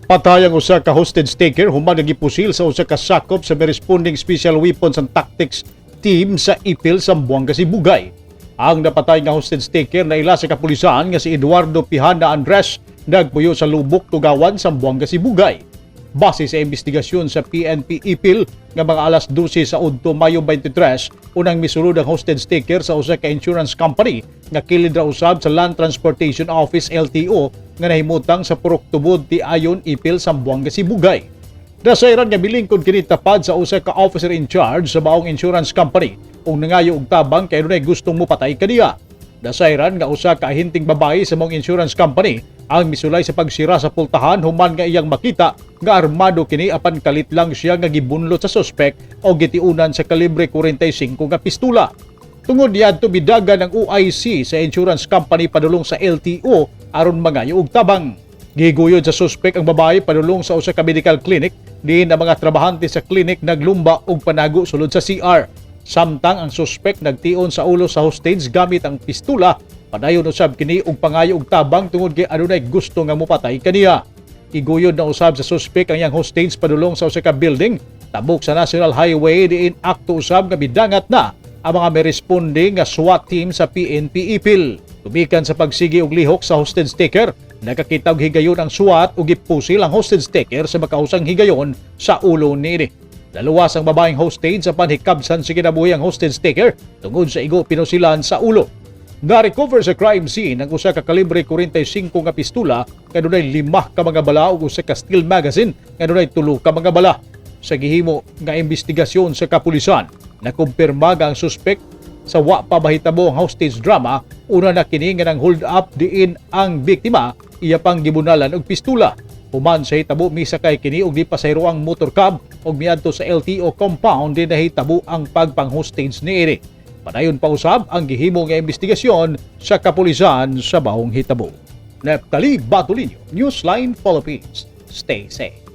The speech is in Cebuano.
Patay ang usa ka hostage taker human nga gipusil sa usa ka sakop sa responding Special Weapons and Tactics Team sa Ipil, Zamboanga Sibugay. Ang napatay nga hostage taker na ila sa kapulisan nga si Eduardo Pihana Andres, nagpuyo sa Lubok, Tugawan, Zamboanga Sibugay. Base sa investigasyon sa PNP Ipil, nga mga alas 12 sa udto, Mayo 23, unang misulod ang hostage taker sa usa ka insurance company nga kilid ra usab sa Land Transportation Office, LTO, nga nahimutang sa Purok Tubod, Tiayon, Ipil, Zamboanga Sibugay. Nasayran nga milingkod kini tapad sa usa ka officer in charge sa maong insurance company ug nangayo og tabang kay adunay gustong mopatay kaniya. Nasayran nga usa ka ahinting babae sa maong insurance company ang misulay sa pagsira sa pultahan human nga iyang makita nga armado kini, apan kalit lang siya nga gibunlot sa suspek o gitiunan sa kalibre 45 nga pistula. Tungod niadto, midagan ang OIC sa insurance company padulong sa LTO aron mangayo og tabang. Giguyod sa suspek ang babae padulong sa usa ka medical clinic diin ang mga trabahante sa clinic naglumba og panago sulod sa CR. Samtang ang suspek nagtion sa ulo sa hostage gamit ang pistula, padayon usab kini og pangayo og tabang tungod kay adunay gusto nga mopatay kaniya. Iguyod na usab sa suspek ang iyang hostage padulong sa usa ka building tabok sa National Highway diin akto usab nga midangat na ang mga may responde nga SWAT team sa PNP Ipil. Gumikan sa pagsigi og lihok sa hostage taker, nakakita og higayon ang SWAT ug gipusil ang hostage taker sa makausang higayon sa ulo niini. Naluwas ang babaeng hostage apan hikabsan sa kinabuhi ang hostage taker tungod sa igo pinusilan sa ulo. Na-recover sa crime scene ang usa ka kalibre 45 nga pistula nga dunay lima ka mga bala ug usa ka steel magazine nga dunay tulo ka mga bala. Sa gihimo nga investigasyon sa kapulisan, nakumpirma nga ang suspek, sa wa pa mahitabo ang hostage drama, una na kini nga nang hold up diin ang biktima iya pang gibunalan og pistula. Human sa hitabo, misakay kini og gipasayro ang motor cab ug miadto sa LTO compound diin nahitabo ang pagpang-hostage niini. Padayon pa usab ang gihimo nga investigasyon sa kapulisan sa maong hitabo. Neptali Batolino, Newsline Philippines. Stay safe.